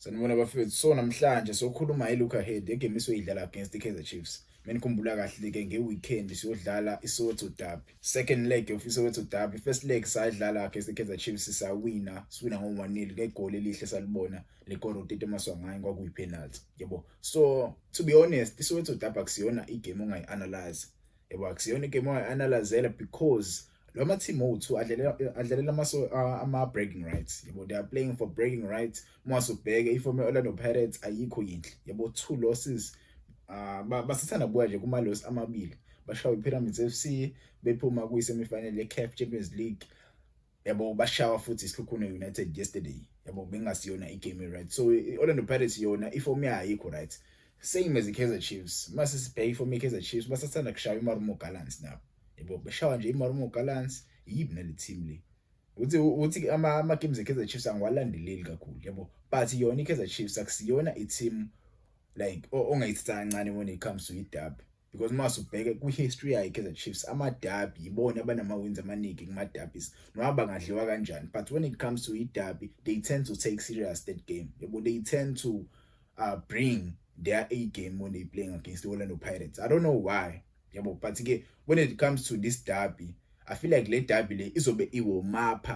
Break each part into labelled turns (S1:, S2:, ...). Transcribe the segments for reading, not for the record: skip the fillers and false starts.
S1: Sanibona bafethu. So namhlanje sokhuluma i-look ahead ye-game esoyidlala against i-Kaizer Chiefs. Menikhumbula kahle ke, nge-weekend siyodlala iSoweto Derby. Second leg of iSoweto Derby. First leg sayidlala against i-Kaizer Chiefs, sawina, siwina ngo-1-0 ngegoli elihle salibona lekoro uTito Maswanganyi, kwakuyi-penalty. Yebo. So to be honest, iSoweto Derby akusiyona i-game ongayi-analyze. Yebo, akusiyona i-game ongayi-analyzela because lo ma-team owu-two adlalela ama-bragging rights. Yabo, they are playing for bragging rights. Uma ubheke i-form ye-Orlando Pirates, ayikho yinhle. Yabo, two losses, basithanda kubuya nje kuma-loss amabili, bashawa i-Pyramids FC bephuma kwi-semi-final ye-CAF Champions League. Yabo, bashawa futhi iSekhukhune United yesterday. Yabo, bengasiyona i-game, right? So i-Orlando Pirates yona i-form yayo ayikho right, same as i-Kaizer Chiefs. Mase sibheke i-form ye-Kaizer Chiefs, basathanda kushaya iMarumo Gallants nabo. Yabo, beshawa nje iMarumo Gallants. Yibi nale team le, uthi ama games eKaizer Chiefs angiwalandeleli kakhulu, yabo, but yona iKaizer Chiefs akusiyona i-team like ongayithatha kancane when it comes to i-derby, because mase ubheke kwi-history yayo iKaizer Chiefs, ama-derby yibona abanama-wins amaningi kuma-derbies, noma bangadliwa kanjani. But when it comes to i-derby, they tend to take serious that game. Yabo, they tend to bring their A game when they playing against the Orlando Pirates. I don't know why, yabo, but ke when it comes to this derby, I feel like le derby le izobe i-warm up.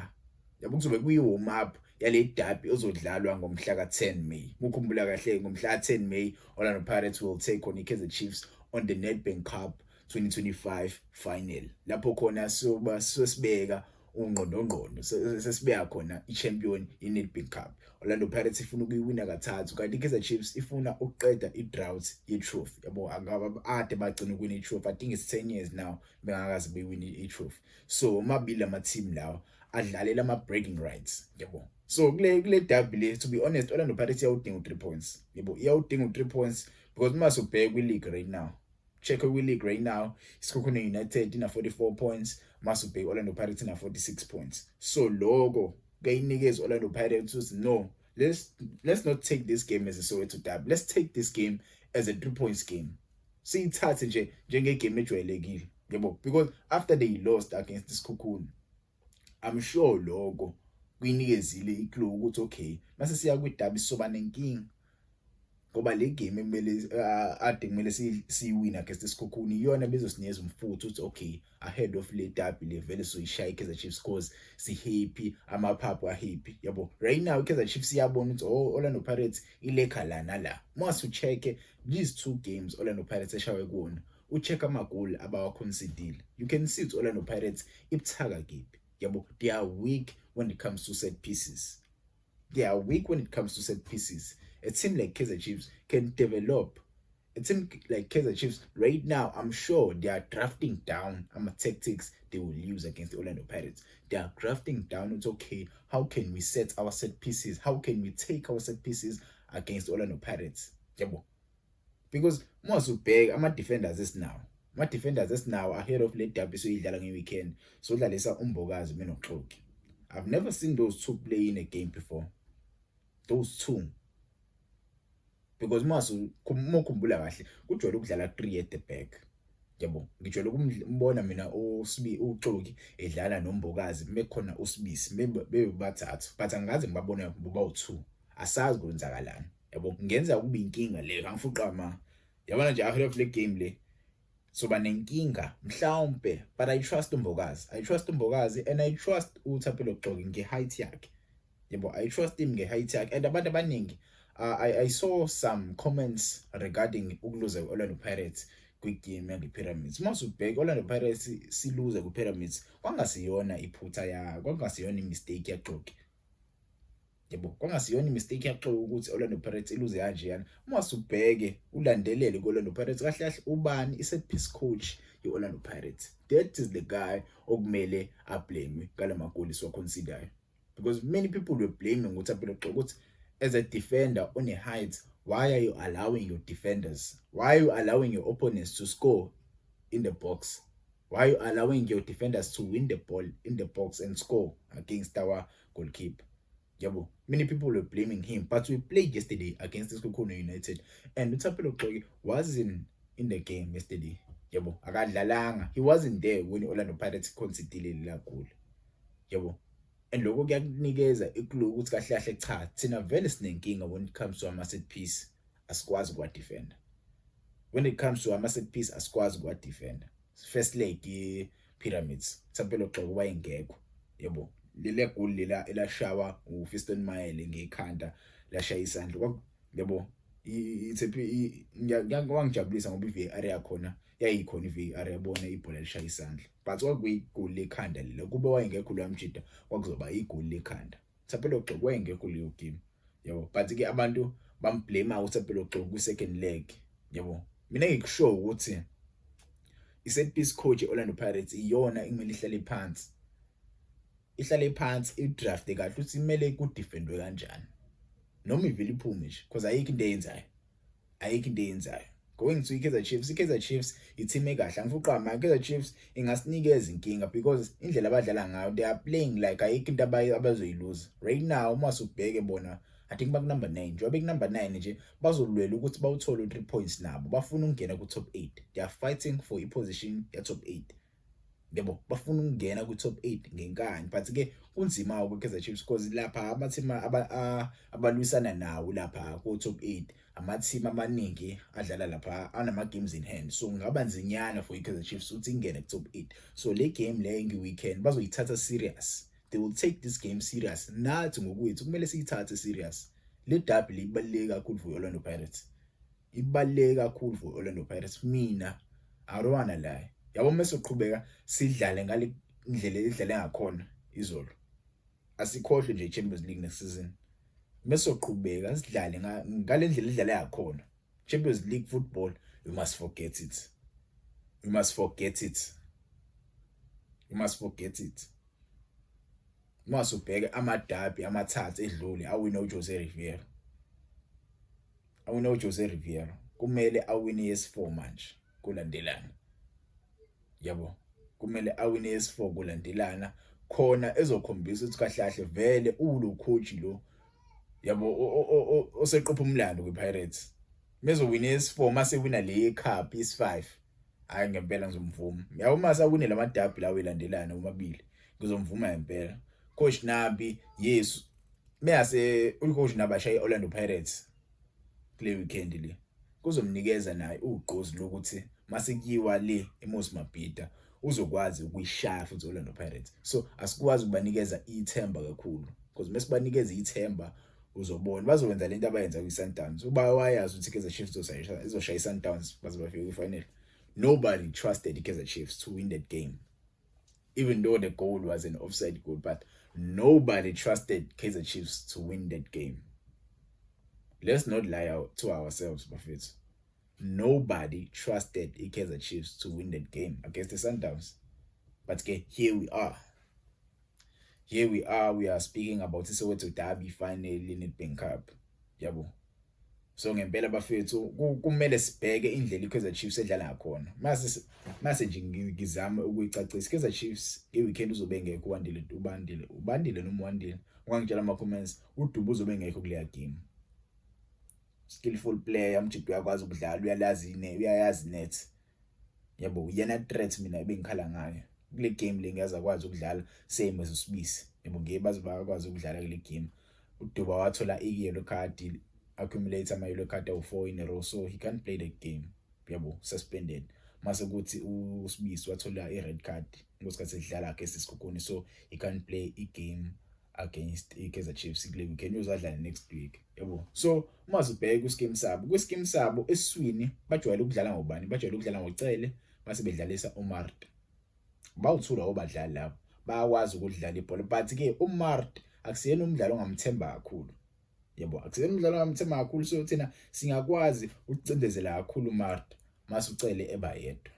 S1: Yabo, kuzobe kuyi-warm up yale derby ozodlalwa ngomhla ka-10 May. Ukhumbula kahle, ngomhla ka-10 May, Orlando Pirates will take on iKaizer Chiefs on the Nedbank Cup 2025 final, lapho khona soba sesibeka ungqondongqondo, sesibeka khona i-champion ye-Nedbank Cup. Orlando Pirates ifuna ukuyiwina kathathu, kanti iKaizer Chiefs ifuna ukuqeda i-drought ye-trophy. Yabo, ade bagcina ukuwina i-trophy, I think it's 10 years now bengakaze beyiwina i-trophy. So omabili ama-team lawa adlalela ama-bragging rights, yabo. So kule derby le, to be honest, Orlando Pirates iyawudinga u3 points. Yebo, iyawudinga u3 points because uma subheka kwi-league right now, check kwi-league right now, iSekhukhune United ina 44 points, mase ubheka Orlando Pirates ina 46 points. So lokho kuyayinikeza Orlando Pirates ukuthi no, let's not take this game as a Soweto derby, let's take this game as a 3 points game, siyithathe nje njenge-game ejwayelekile, yabo, because after they lost against iSekhukhune, I'm sure lokho kuyinikezile i-clue ukuthi okay, mase siya kwi-derby soba nenkinga, ngoba le game ekumele ade kumele siyiwina against iSekhukhune iyona bezosinikeza umfutho ukuthi okay, ahead of le derby le, vele soyishaya iKaizer Chiefs cause si happy, amaphaphu a-happy. Yabo, right now iKaizer Chiefs iyabona ukuthi oh, Orlando Pirates ilekha la nala. Mase ucheck these two games Orlando Pirates eshawe kuwona, ucheck amagoli abawa-concedile, you can see ukuthi Orlando Pirates ibuthaka kephi. Yabo, they are weak when it comes to set pieces. They are weak when it comes to set pieces. A team like Kaizer Chiefs can develop. A team like Kaizer Chiefs right now, I'm sure they are drafting down ama tactics they will use against the Orlando Pirates. They are drafting down, it's okay, how can we set our set pieces? How can we take our set pieces against Orlando Pirates? Yabo, because mase ubheka ama defenders esinawo, ama defenders esinawo ahead of le derby soyidlala nge-weekend, sodlalisa uMbokazi benoXoki. I've never seen those two play in a game before, those two, because mase ukhumbula kahle kujwayele ukudlala 3 at the back. Yabo, ngijwayele ukumbona mina uSibi uXoki edlala noMbokazi, mekhona uSibisi, bebe bathathu, but angikaze ngibabone bobawu2. Asazi kwenzakalani. Yabo, kungenza kube inkinga leyo, angifuqa ma yabona nje ahead of le game le soba nenkinga mhlawumbe, but I trust uMbokazi, I trust uMbokazi and I trust uThapelo Xoki nge-height yakhe. Yebo, I trust him nge-height yakhe. And abantu abaningi, I saw some comments regarding ukuluza kwe-Orlando Pirates kwi-game yange-Pyramids. Uma usubheka Orlando Pirates siluza ku-Pyramids, kwangasiyona iphutha ya, kwangasiyona i-mistake yaXoki. Yebo, kwangasiyona i-mistake yaXoki ukuthi Orlando Pirates iluze kanjeyana. Uma usubheke ulandelele ku-Orlando Pirates kahle kahle, ubani i-set piece coach ye-Orlando Pirates? That is the guy okumele a-blame ngalamagoli siwa-concede, because many people were blaming uThapelo Xoki ukuthi as a defender on a height, why are you allowing your defenders, why are you allowing your opponents to score in the box? Why are you allowing your defenders to win the ball in the box and score against our goalkeeper? Yabo, many people were blaming him, but we played yesterday against iSekhukhune United and uThapelo Xoki wasn't in the game yesterday. Yabo, akadlalanga. He wasn't there when Orlando Pirates conceded la goal. Yabo. And lokho kuyakunikeza i-clue ukuthi kahle kahle, cha, thina vele sinenkinga when it comes to ama set piece, asikwazi ukuwa defender. When it comes to ama set piece, asikwazi ukuwa defender. First leg Pyramids, Thapelo Xhoko wayengekho, yebo. Lele goal lela elashawa uFiston Mayele ngekhanda, lashaya isandla, yebo. Ithephi ngiyangijabulisa ngoba i-VAR yakhona yayikhona, i-VAR yabona ibhola lishaya isandla, but kwakuyigoli lekhanda lela. Kube wayengekho lo mjida, kwakuzoba igoli lekhanda. Thapelo Xhoko wayengekho leyo game, yabo. But ke abantu bamblame uThapelo Xhoko ku second leg, yabo. Mina ngikusho ukuthi i-set piece coach e-Orlando Pirates iyona ekumele ihlale phansi, ihlale phansi, i-draft kahle ukuthi kumele ku-defendwe kanjani, noma ivele iphume nje, because ayikho into eyenzayo, ayikho into eyenzayo. Going to iKaizer Chiefs, iKaizer Chiefs i-team ekahle, angifuqa manje. iKaizer Chiefs ingasinikeza inkinga because indlela abadlala ngayo, they are playing like ayikho into abazoyiluza right now. Uma usubheke bona, I think baku number 9. Njengoba beku number 9 nje, bazolwela ukuthi bawuthole u3 points. Nabo bafuna ukungena ku top 8. They are fighting for i position ya top 8, yabo. Bafuna ukungena ku top 8 ngenkani, but ke kunzima ku Kaizer Chiefs because lapha ama team abalwisana nawo lapha ku top 8, ama team amaningi adlala lapha anama games in hand, so kungaba nzinyana for iKaizer Chiefs ukuthi ingene ku top 8. So le game le ngi weekend bazoyithatha serious. They will take this game serious. Nathi ngokwethu kumele siyithathe serious le derby. Libaluleke kakhulu for Orlando Pirates, ibaluleke kakhulu for Orlando Pirates. Mina I don't wanna lie, yabo. Mase uqhubeka sidlale ngale indlela edlale ngakhona izolo, asikhohlwe nje iChampions League next season. Mase uqhubeka sidlale ngale ndlela edlale ngakhona, Champions League football, you must forget it, you must forget it, you must forget it. Mase ubheke amadabi amathathu edlule awina uJose Riveiro, awina uJose Riveiro, kumele awine yes4 manje kulandelana, yabo. Kumele awine yes4 kulandelana khona ezokhombisa ukuthi kahle kahle vele ulo coach lo, yabo, oseqopha umlando kwiPirates. Mezowina yes4, mase wina le cup is5, hayi, ngempela ngizomvuma, yabo. Mase awine lamadabi lawo elandelana omabili, ngizomvuma ngempela coach Nabi. Yes, mase ucoach Nabi ashaye Orlando Pirates kule weekend le, kuzomnikeza naye ugqozi lokuthi mase kuyiwa le eMoses Mabhida uzokwazi ukuyishaya futhi Orlando Pirates. So asikwazi ukubanikeza ithemba kakhulu, because mesibanikeza ithemba, uzobona bazokwenza lento abayenza kwi-Sundowns. Uba wayazi ukuthi iKaizer Chiefs izoshaya i-Sundowns baze bafike kwi-final. Nobody trusted iKaizer Chiefs to win that game, even though the goal was an offside goal, but nobody trusted Kaizer Chiefs to win that game. Let's not lie out to ourselves, bafethu. Nobody trusted iKaizer Chiefs to win that game against the Sundowns, but ke here we are, here we are, we are speaking about iSoweto Derby final, Nedbank Cup, yabo. So ngempela bafethu, kumele sibheke indlela iKaizer Chiefs edlala ngakhona. Mase nje ngizame ukuyicacisa, iKaizer Chiefs ngeweekend uzobe engekho uWandile, ubandile, ubandile noma uWandile, ungangitshela ama comments. UDuba uzobe engekho kuleya game. Skillful player umjidi, uyakwazi ukudlala, uyalazi ine, uyayazi net, yabo. Yena threat mina ebengikhala ngayo kule game le, ngiyazi akwazi ukudlala, same as uSibisi, yabo. Ngeke baze bakwazi ukudlala kule game. UDuba wathola i-yellow card, accumulate ama yellow card awu4 in a row, so he can't play the game, yabo, suspended. Mase kuthi uSibisi wathola i-red card ngesikhathi edlala against iSekhukhune, so he can't play i-game against iKaizer Chiefs kule weekend, uzadlala next week, yabo. So uma uzibheka kwi-scheme sabo, kwi-scheme sabo esiswini bajwayele ukudlala ngobani? Bajwayele ukudlala ngoCele, base bedlalisa uMart. Bawuthula obadlali labo, bayakwazi ukudlala ibhola, but ke uMart akusiyena umdlalo ongamthemba kakhulu, yabo, akusiyena umdlalo ongamthemba kakhulu. So thina singakwazi ukucindezela kakhulu uMart mase uCele eba yedwa,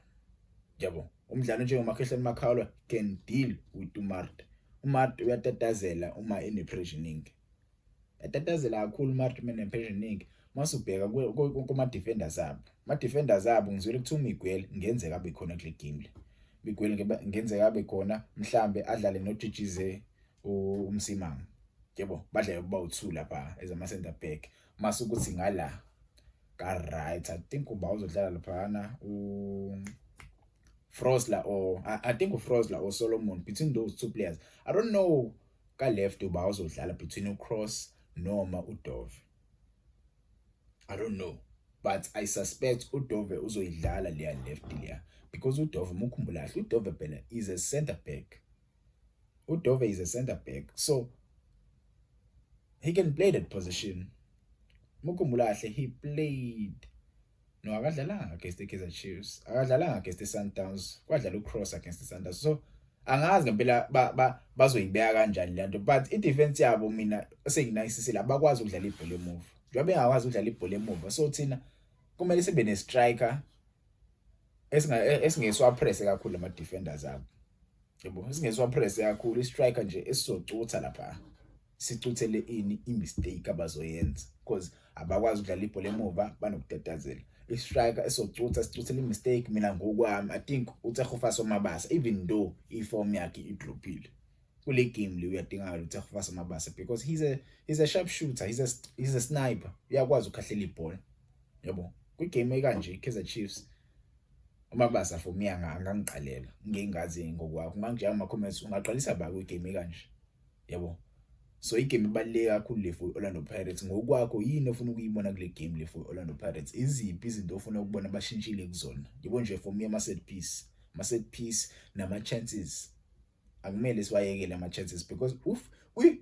S1: yabo. Umdlalo njengoMakhehleni Makhaula can deal with uMart. UMart uyatatazela uma ene pressure eningi, yatatazela kakhulu uMart uma ene pressure eningi. Mase ubheka kuma defenders abo, ama defenders abo, ngizwele kuthiwa uMiguel ngenzeka abe khona kule game le. Miguel ngenzeka abe khona, mhlambe adlale noJijize uMsimang, yebo, badlale kuba u2 lapha as ama center back. Mase ukuthi ngala ka right, I think uba uzodlala laphana u Frosler or I think uFrosler or Solomon, between those two players, I don't know. Ka left uba uzodlala between uCross noma uDove. I don't know, but I suspect uDove uzoyidlala leya left leya, because uDove, mukhumbula kahle, uDove phela is a center back. uDove is a center back, so he can play that position. Mukhumbula kahle, he played, no, akadlalanga against the Kaizer Chiefs, akadlalanga against the Sundowns, kwadlala uCross against the Sundowns. So angazi ngempela bazoyibeka kanjani le nto, but i-defense yabo mina senginayinisisile, abakwazi ukudlala ibhola emuva. Njengoba bengakwazi ukudlala ibhola emuva, so thina kumele sibe ne-striker esingesiwapress kakhulu ama defenders abo, yabo, esingesiwapress kakhulu, i-striker nje esizocutha lapha, sicuthele ini i-mistake abazoyenza, because abakwazi ukudlala ibhola emuva, banokutatazela. I-striker esocutha, sicuthele i-mistake. Mina ngokwami, I think uTshegofatso Mabasa, even though i-form yakhe idropile kule game le, uyadingakala uTshegofatso Mabasa because he's a sharp shooter, he's a sniper, uyakwazi ukukhahlela ibhola, yabo. Kwigame ekanje, Kaizer Chiefs, uMabasa for me angangiqalela. Ngingazi ngokwakho, ungangitshela ama comments, ungaqalisa ba kwigame ekanje, yabo? So igame ibaluleke kakhulu le for Orlando Pirates. Ngokwakho, yini ofuna ukuyibona kule game le for Orlando Pirates? Iziphi izinto ofuna ukubona bashintshile kuzona? Yabo nje, for me ama set piece nama chances, akumele siwayekele ama chances, because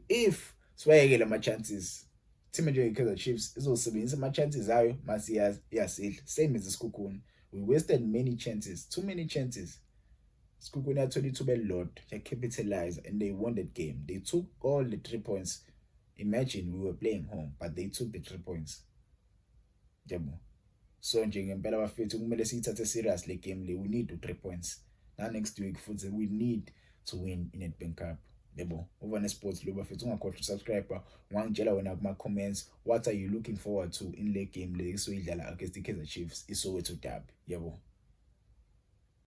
S1: if siwayekele ama chances, team nje iKaizer Chiefs izosebenzisa ama chances ayo masiya iyasidla, same as iSekhukhune. We wasted many chances, too many chances. Sekhukhune yathola ithuba elilodwa, ya-capitalize, and they won that game. They took all the 3 points. Imagine, we were playing home, but they took the 3 points, yabo. So nje ngempela bafethu, kumele siyithathe serious le game le. We need the 3 points na next week futhi we need to win iNedbank Cup, yebo. Uvane Sports lo bafethu, ungakhohlwa usubscribe. Ungangitshela wena kuma comments, what are you looking forward to in le game le esoyidlala against iKaizer Chiefs, iSoweto derby, yebo?